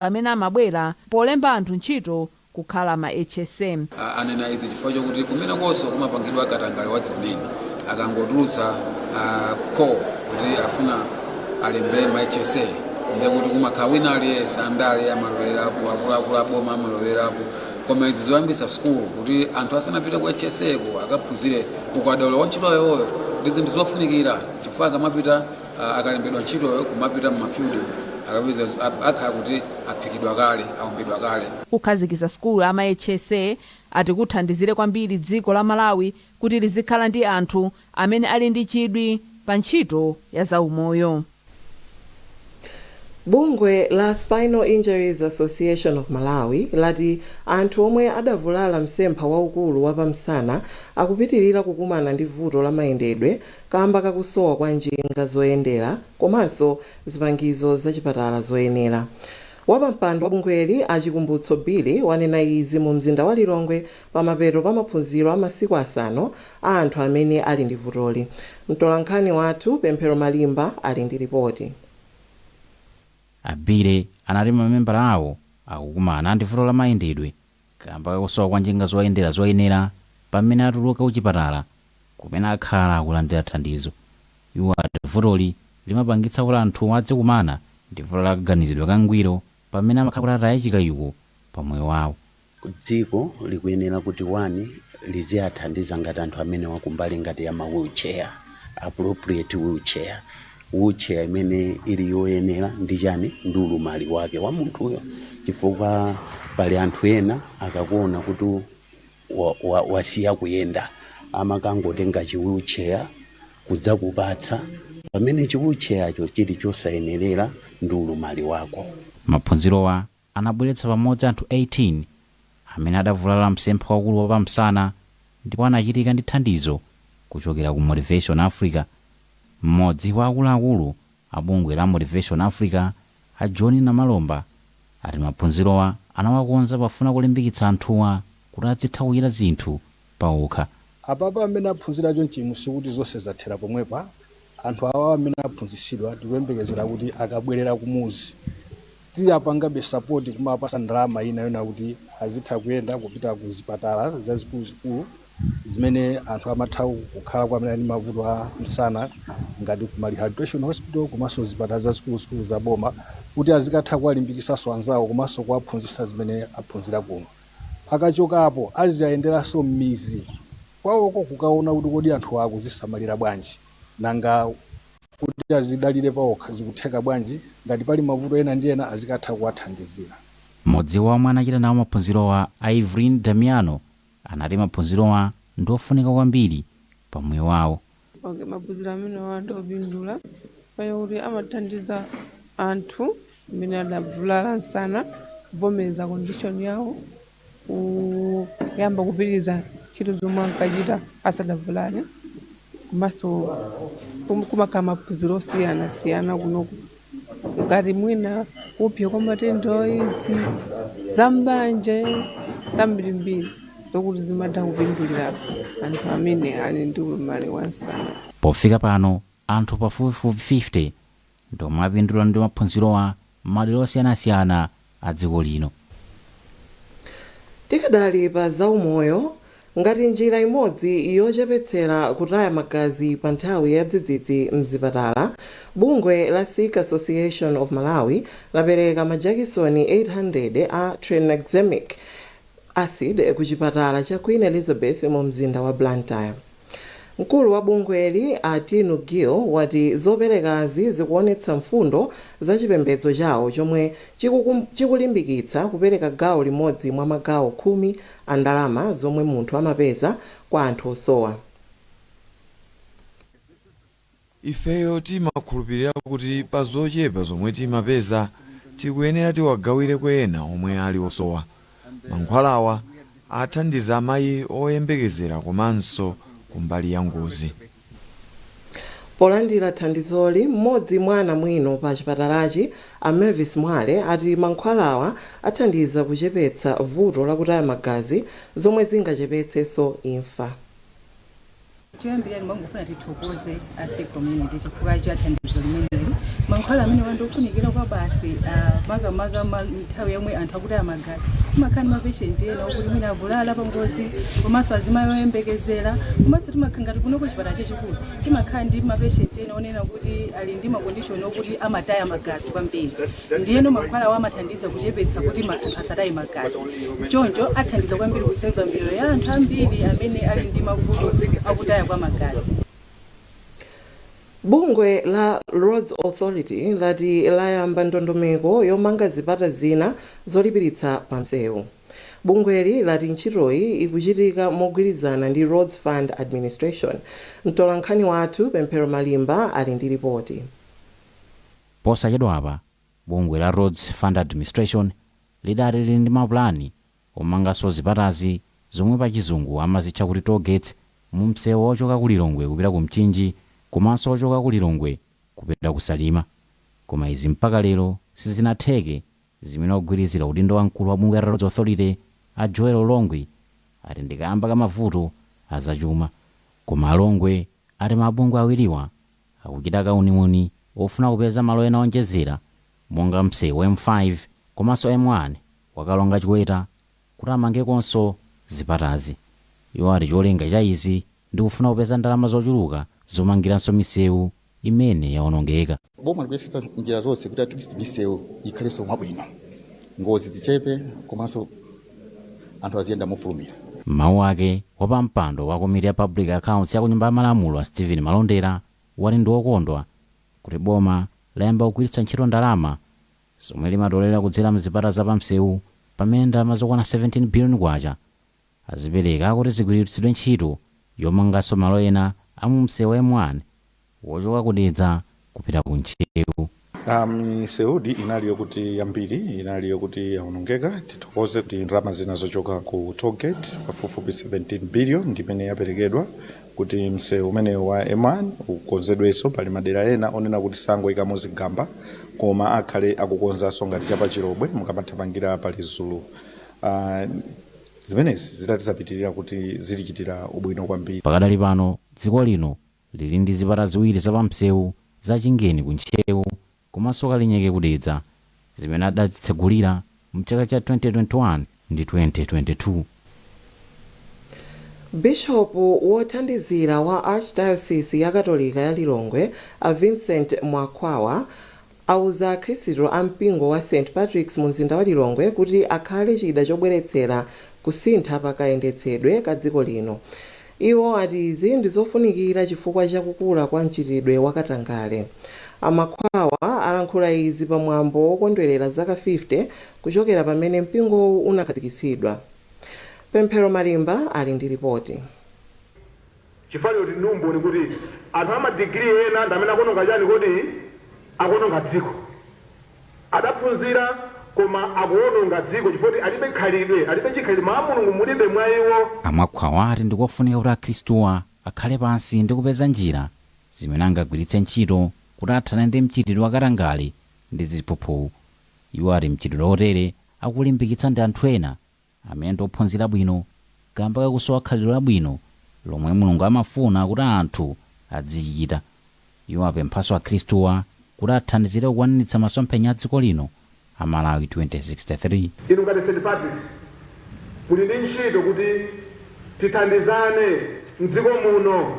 Amene amabwera polemba anthu ntchito kukhala ma HSA. Anena izi chifukwa chokuti kumenekonso kumapangidwa katangale wa dziuneni. Akangotulutsa call kuti afuna alembe ma HSA, ndekuti kumakhala wina aliyense, andale amalowerapo, akuluakulu aboma amalowerapo. Koma izi zoyambisa sukulu kuti anthu asanapite ku HSA ko akaphunzire ukadaulo wa ntchito yawoyo ndi zinthu zofunikira, chifukwa akamapita, akalembedwa ntchitoyo, kumapita mma field, akapeza akhala kuti aphikidwa kale, aumbidwa kale. Kukhazikitsa sukulu ama HSA ati kuthandizire kwambiri dziko la Malawi kuti lizikhala ndi anthu amene ali ndi chidwi pa ntchito ya zaumoyo. Bungwe la Spinal Injuries Association of Malawi lati anthu omwe adavulala msempha waukulu wapamsana akupitirira kukumana ndi vuto la mayendedwe kamba kakusowa kwa njinga zoyendera komanso zipangizo zachipatala zoyenera. Wapampando wa bungweli, Achikumbutso Bili, wanena izi mu mzinda wa Lilongwe pamapeto pa maphunziro a masiku 5 a anthu amene ali ndi vutoli. Mtolankhani wathu Pemphero Malimba ali ndi ripoti. Abile anati mamembala awo akukumana ndi vuto la mayendedwe kamba kakusowa kwa njinga zoyendera zoyenera pamene atuluka kuchipatala kumene akhala akulandira thandizo. Iwo ati vutoli limapangitsa kuti anthu adzikumana ndi vuto la kaganizidwe kangwiro pamene amakhala kuti ataya chikayiko pa moyo wawo. Dziko likuyenera kuti, one, liziyathandiza ngati anthu amene wakumbali ngati ya ma wheelchair, appropriate wheelchair, wheelchair imene ili yoyenera ndi chani, ndi ulumali wake wa munthuyo, chifukwa pali anthu ena akakuona kuti wasiya kuyenda, amakangotenga chi wheelchair kudzakupatsa, pamene chi wheelchaircho chili chosayenerera ndi ulumali wako. Maphunzirowa anabweretsa pamodzi anthu 18 amene adavulala msempha waukulu wapamsana ndipo anachitika ndi thandizo kuchokera ku Motivation Africa. Mmodzi wa akuluakulu a bungwe la Motivation Africa, a John Namalomba, ati maphunzirowa anawakonza pofuna kulimbikitsa anthuwa kuti azitha kuchita zinthu pawokha. Apapa amene aphunzira chonchimu, sikuti zonse zathera pomwepa. Anthu awa amene aphunzitsidwa, tikuyembekezera kuti akabwerera kumuzi tiyapangabe support, kumapasa ndalama ina yona kuti azitha kuyenda kupita ku zipatala zazikuluzikulu zimene anthu amatha kukhala kwa amene ali ndi mavuto a msana, ngati ku rehabilitation hospital komanso zipatala zazikuluzikulu za boma, kuti azikatha kuwalimbikisanso anzawo komanso kuwaphunzitsa zimene aphunzira kuno. Akachokapo aziyayenderanso m'mizi kwawoko kukaona kuti kodi anthu akuzisamalira bwanji, nanga kuti azidalire pawokha zikutheka bwanji, ngati pali mavuto ena ndi ena azikatha kuwathandizira. Mmodzi wa omwe anachita nawo maphunzirowa, Ivrin Damiano, anati maphunzirowa ndi ofunika kwambiri pa moyo wawo. Okay, maphunziro amenewa ndi opindula pakuti amathandiza anthu amene adavulala msana kuvomereza condition yawo, kuyamba kupitiriza ntchito zomwe ankachita asadavulale, komanso kumakhala maphunziro osiyanasiyana kunoku, ngati mwina kupsa kwa matenda a Edzi, zam'banja, zambirimbiri zokuti zimatha kupindulira anthu amene ali ndi ulumali wa msana. Pofika pano anthu pafupifupi 50 ndiomwe apindula ndi maphunzirowa m'madera osiyanasiyana a dziko lino. Tikadali pa zaumoyo, ngati njira imodzi yochepetsera kutaya magazi pa nthawi ya dzidzidzi mzipatala, bungwe la Sikh Association of Malawi lapereka majakisoni 800 a tranexamic acid ku chipatala cha Queen Elizabeth mu mzinda wa Blantyre. Mkulu wa bungweli, a Tinu Gill, wati zoperekazi zikuonetsa mfundo za chipembedzo chawo chomwe chikulimbikitsa kupereka gawo limodzi mwa magawo 10 a ndalama zomwe munthu amapeza kwa anthu osowa. Ifeyo timakhulupirira kuti pa zochepa zomwe timapeza tikuyenera tiwagawireko ena omwe ali osowa. Mankhwalawa athandiza amayi oyembekezera komanso kumbali ya ngozi. Polandira thandizoli, mmodzi mwa anamwino pa chipatalachi, a Mavis Mwale, ati mankhwalawa athandiza kuchepetsa vuto lakutaya magazi zomwe zingachepetsenso imfa. Choyambirira, ndimangofuna tithokoze a Sikh community chifukwa cha thandizo limeneli. Mankhwala amene wandofunikira kwa basi, makamaka nthawi yomwe anthu akutaya magazi. Timakhala ndi mapatient ena okuti mwina avulala pa ngozi, komanso azimayi oyembekezera, komanso timakhala ngati kuno kuchipatala chachikulu timakhala ndi mapatient ena onena kuti ali ndi macondition okuti amataya magazi kwambiri. Ndiyeno mankhwala awo amathandiza kuchepetsa kuti anthu asataye magazi. Choncho athandiza kwambiri kuseva miyoyo ya anthu ambiri amene ali ndi mavuto akutaya kwa magazi. Bungwe la Roads Authority lati layamba ndondomeko yomanga zipata zina zolipiritsa pa msewu. Bungweli lati ntchitoyi ikuchitika mogwirizana ndi Roads Fund Administration. Mtolankhani wathu Pemphero Malimba ali ndi ripoti. Posachedwapa bungwe la Roads Fund Administration lidati lili ndi mapulani omanganso zipatazi, zomwe pachizungu amazitcha kuti toll gates, mu msewu ochoka ku Lilongwe kupita ku Mchinji komanso ochoka ku Lilongwe kupita ku Salima. Koma izi mpaka lero sizinatheke, zimene ogwirizira udindo wa mkulu wa bungwe la Roads Authority a Joel Longwe ati ndikamba ka mavuto azachuma. Koma Alongwe ati mabungwe awiriwa akuchita kauniuni ofuna kupeza malo ena onjezera, monga msewu M5 komanso M1 wa Karonga Chiweta, kuti amangekonso zipatazi. Iwo ati cholinga cha izi ndi kufuna kupeza ndalama zochuluka zomangiranso misewu imene yawonongeka. Boma likuyesetsa njira zonse kuti at least misewu ikhalenso mwabwino, ngozi zichepe, komanso anthu aziyenda mofulumira. Mawu ake, wapampando wa komiti ya Public Accounts ya ku Nyumba ya Malamulo a Stephen Malondera wati ndi wokondwa kuti boma layamba kugwiritsa ntchito ndalama zomwe limatolera kudzera mzipata zapamsewu, pamene ndalama zokwana 17 billion kwacha azipereka kuti zigwiritsidwe ntchito yomanganso malo ena amumsewu M1 wochoka kudedza kupita ku Ntcheu. Misewudi inali yokuti yambiri inali yokuti yaonongeka. Tithokoze kuti ndalama zina zochoka ku tollgate pafupifupi 17 billion ndimene yaperekedwa kuti msewu umene wa M1 ukonzedwenso. Pali madera ena onena kuti sangoyikamo zigamba, koma akhale akukonzanso ngati chapachilobwe mukamathamangira pali Zulu. Zimenezi zitati zapitirira kuti zitichitira ubwino kwambiri. Pakadali pano dziko lino lili ndi zipata ziwiri zapamsewu, za Chingeni ku Ntcheu komanso Kalinyeke kudedza, zimene adazitsegulira mchaka cha 2021 ndi 2022. Bishopu wothandizira wa Archdiocese ya Katolika ya Lilongwe a Vincent Mwakhwawa auza akhristu a mpingo wa St Patrick's mu mzinda wa Lilongwe kuti akhale chida chobweretsera kusintha pakayendetsedwe ka dziko lino. Iwo ati izi ndi zofunikira chifukwa chakukula kwa mchitidwe wakatangale. Amakhwawa alankhula izi pamwambo wokondwerera zaka 50 kuchokera pamene mpingowu unakhazikitsidwa. Pemphero Malimba ali ndi ripoti. Chifukwa kuti ndi umboni kuti anthu amadigiri ena ndi amene akuononga chani kodi? Akuononga dziko. Adaphunzira koma akuononga dziko chifukwa kuti alibe khalidwe, alibe chikhalidwe, mwa Mulungu mulibe mwa iwo. Amwakhwawa ati ndikofunika kuti akhristuwa akhale pansi ndi kupeza njira zimene angagwiritse ntchito kuti athane ndi mchitidwe wakatangale ndi ziphuphu. Iwo ati mchitidwe otere akulimbikitsa ndi anthu ena amene ndi ophunzira bwino, kamba kakusowa khalidwe labwino lomwe Mulungu amafuna kuti anthu azichita. Iwo apemphanso akhristuwa kuti athandizire kukwaniritsa masomphenya a dziko lino a Malawi 2063. Inu ngati St Patrick's muli ndi ntchito kuti tithandizane mdziko muno,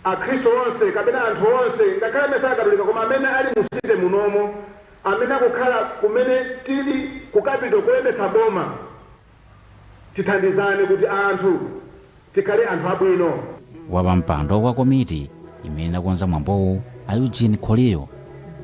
akhristu onse kapena anthu onse, ngakhale amene sakatolika, koma amene ali mu city munomo, amene akukhala kumene tili ku capital koyendetsa boma, tithandizane kuti anthu tikhale anthu abwino. Wapampando wa komiti imene inakonza mwambowu a Eugene Kholiyo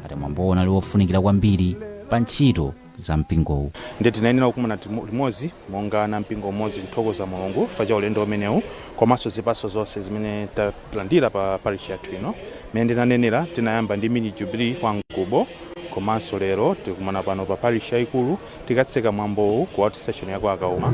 ati mwambowu unali wofunikira kwambiri pa ntchito za mpingowu. Ndiye tinayenera kukumana limodzi monga na mpingo umodzi kuthokoza Mulungu chifukwa cha ulendo umenewu komanso zipatso zonse zimene talandira pa parish yathu ino. Mmene ndinanenera, tinayamba ndi mini jubilee kwa Mgubo, komanso lero tikumana pano pa parish yayikulu. Tikatseka mwambowu ku outstation ya kwa Akauma.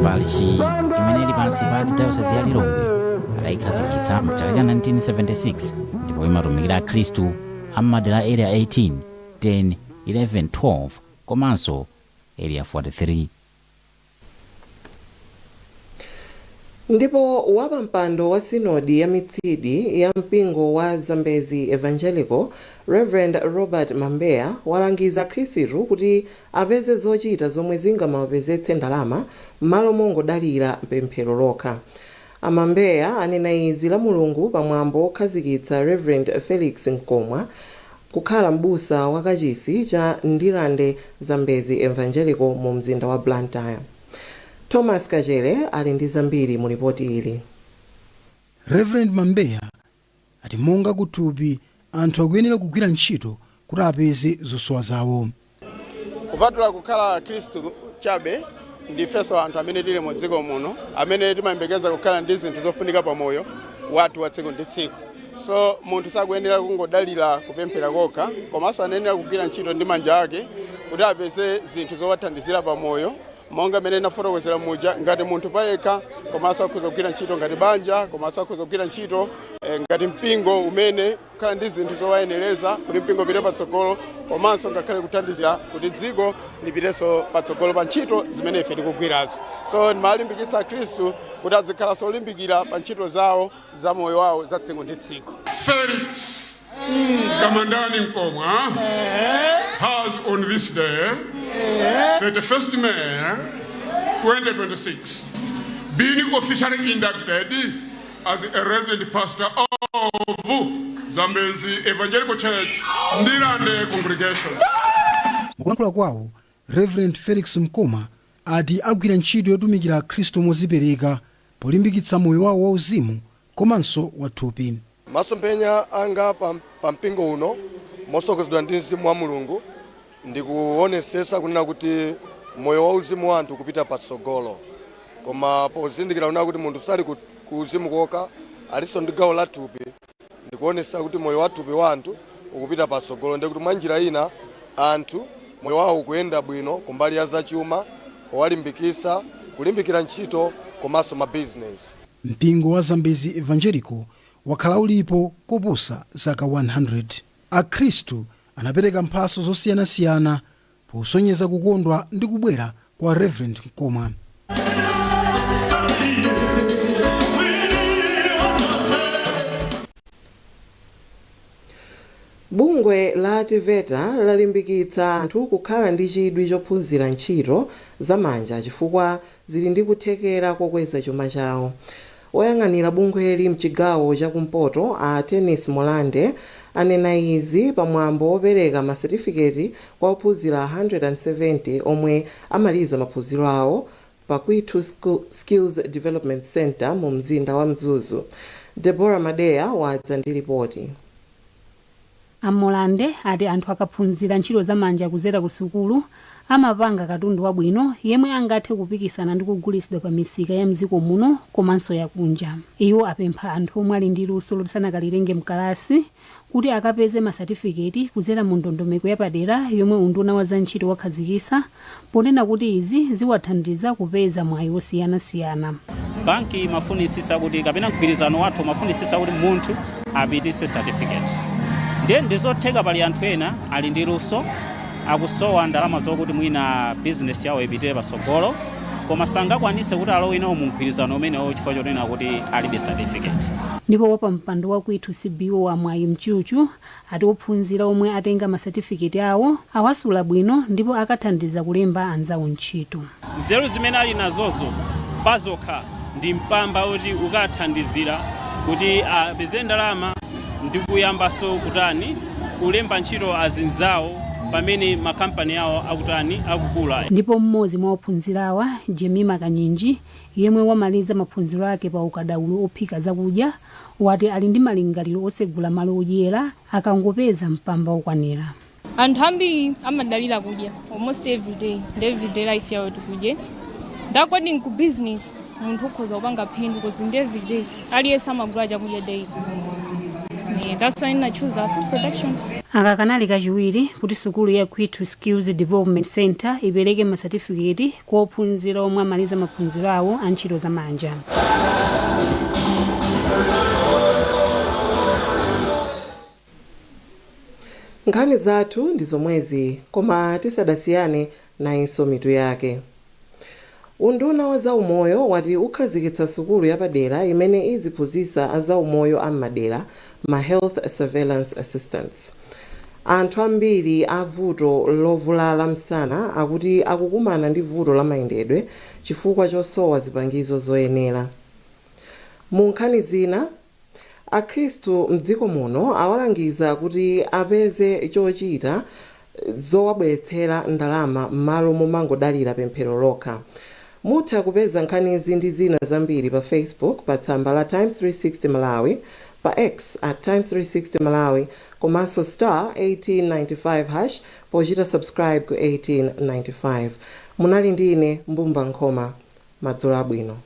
Parish imene ili pansi pa Archdiocese ya Lilongwe adayikhazikitsa mchaka cha 1976 ndipo imatumikira akhristu am'madera Area 18, 10, 11, 12 komanso Area 43. Ndipo wapampando wa sinodi ya mitsidi ya mpingo wa Zambezi Evangelical, Reverend Robert Mambeya, walangiza Akhristu kuti apeze zochita zomwe zingamawapezetse ndalama m'malo mongodalira pemphero lokha. Amambeya anena izi la Mulungu pamwambo wokhazikitsa Reverend Felix Nkomwa kukhala m'busa wa kachisi cha Ndirande Zambezi Evangelical mu mzinda wa Blantyre. Thomas Kachere ali ndi zambiri mu ripoti ili. Reverend Mambeya ati monga kuthupi, anthu akuyenera kugwira ntchito kuti apeze zosowa zawo. Kupatula kukhala Akhristu chabe, ndifenso anthu amene tili mu dziko muno amene timayembekeza kukhala ndi zinthu zofunika pamoyo wathu wa tsiku ndi tsiku. So munthu sakuyenera kungodalira kupemphera kokha, komanso anayenera kugwira ntchito ndi manja ake kuti apeze zinthu zowathandizira pamoyo, monga mmene nafotokozera muja, ngati munthu payekha, komanso akhoza kugwira ntchito ngati banja, komanso akhoza kugwira ntchito ngati mpingo umene kukhala ndi zinthu zowayenereza kuti mpingo upite patsogolo, komanso ngakhale kuthandizira kuti dziko lipitenso patsogolo pa ntchito zimene ife tikugwirazo. So ndimalimbikitsa Akhristu kuti azikhalanso olimbikira pa ntchito zawo za moyo wawo za tsiku ndi tsiku. Felix Kamandani Nkomwa has on this day, 31st May 2026, been officially inducted as a resident pastor of Zambezi Evangelical Church, Ndirande Congregation. Mukulankhula kwawo, Reverend Felix Mkoma ati agwira ntchito yotumikira Akhristu mozipereka polimbikitsa moyo wawo wauzimu komanso wathupi. Masomphenya anga pa mpingo uno, mosogozedwa ndi Mzimu wa Mulungu, ndikuonesesa kunena kuti moyo wauzimu wa anthu kupita patsogolo, koma pozindikira kunena kuti munthu sali ku uzimu kokha, alinso ndi gawo la thupi. Ndikuonesa kuti moyo wa thupi wa anthu ukupita patsogolo, ndi kuti mwa njira ina anthu moyo wawo ukuyenda bwino kumbali ya zachuma, powalimbikitsa kulimbikira ntchito komanso mabizinesi. Mpingo wa Zambezi Evangelical wakhala ulipo koposa zaka 100. Akhristu anapereka mphaso zosiyanasiyana posonyeza kukondwa ndi kubwera kwa Reverend Mkoma. Bungwe la TEVETA lalimbikitsa anthu kukhala ndi chidwi chophunzira ntchito zamanja chifukwa zili ndi kuthekera kokweza chuma chawo. Woyang'anira bungweli mchigawo chakumpoto, a Tennis Molande, anena izi pamwambo wopereka masetifiketi kwa ophunzira 170 omwe amaliza maphunziro awo pa Kwithu Skills Development Center mu mzinda wa Mzuzu. Deborah Madeya wadza ndi ripoti. Amolande ati anthu akaphunzira ntchito zamanja kudzera ku sukulu, amapanga katundu wabwino yemwe angathe kupikisana ndi kugulitsidwa pa misika ya mdziko muno komanso yakunja. Iwo apempha anthu omwe ali ndi luso loti sanakalilenge mkalasi kuti akapeze masatifiketi kudzera mu ndondomeko yapadera yomwe unduna wa zantchito wakhazikitsa, ponena kuti izi ziwathandiza kupeza mwayi wosiyanasiyana. Banki imafunisisa kuti, kapena mgwirizano wathu umafunisisa kuti munthu apitise certificate. Ndiye ndizotheka, pali anthu ena ali ndi luso, akusowa ndalama zokuti mwina bizinesi yawo ipitire patsogolo, koma sangakwanise kuti alowe nawo mu mgwirizano umenewo chifukwa chonena kuti alibe certificate. Ndipo wapampando wa Kwithu CBO, Amwayi Mchuchu, ati ophunzira omwe atenga masatifiketi awo awasula bwino ndipo akathandiza kulemba anzawo ntchito. Nzeru zimene ali nazozo pazokha ndi mpamba oti ukathandizira kuti apeze ndalama ndi kuyambanso kutani, kulemba ntchito azinzawo pamene makampani awo akutani, akukula. Ndipo mmodzi mwa ophunzirawa, Jemima Kanyinji, yemwe wamaliza maphunziro ake pa ukadaulo ophika zakudya, wati ali ndi malingaliro osegula malo odyera akangopeza mpamba okwanira. Anthu ambiri amadalira kudya almost every day, ndi everyday life yawo tikudye. According ku business, munthu ukhoza kupanga phindu because ndi everyday, aliyense amagula chakudya daily. Yeah, that's why I choose food production. Aka kanali kachiwiri kuti sukulu ya Kwithu Skills Development Center ipereke masatifiketi kwa ophunzira omwe amaliza maphunziro awo a ntchito zamanja. Nkhani zathu ndi zomwezi, koma tisadasiyane, nayinso mitu yake. Unduna wa zaumoyo wati ukhazikitsa sukulu yapadera imene iziphunzitsa azaumoyo am'madera, ma health surveillance assistants. Anthu ambiri a vuto lovulala msana akuti akukumana ndi vuto la mayendedwe chifukwa chosowa zipangizo zoyenera. Mu nkhani zina, akhristu mdziko muno awalangiza kuti apeze chochita zowabweretsera ndalama m'malo momangodalira pemphero lokha. Mutha kupeza nkhanizi ndi zina zambiri pa Facebook pa tsamba la Times 360 Malawi, pa X @Times360Malawi, komanso *1895# pochita subscribe ku 1895. Munali ndi ine, Mbumba Nkhoma. Madzulo abwino.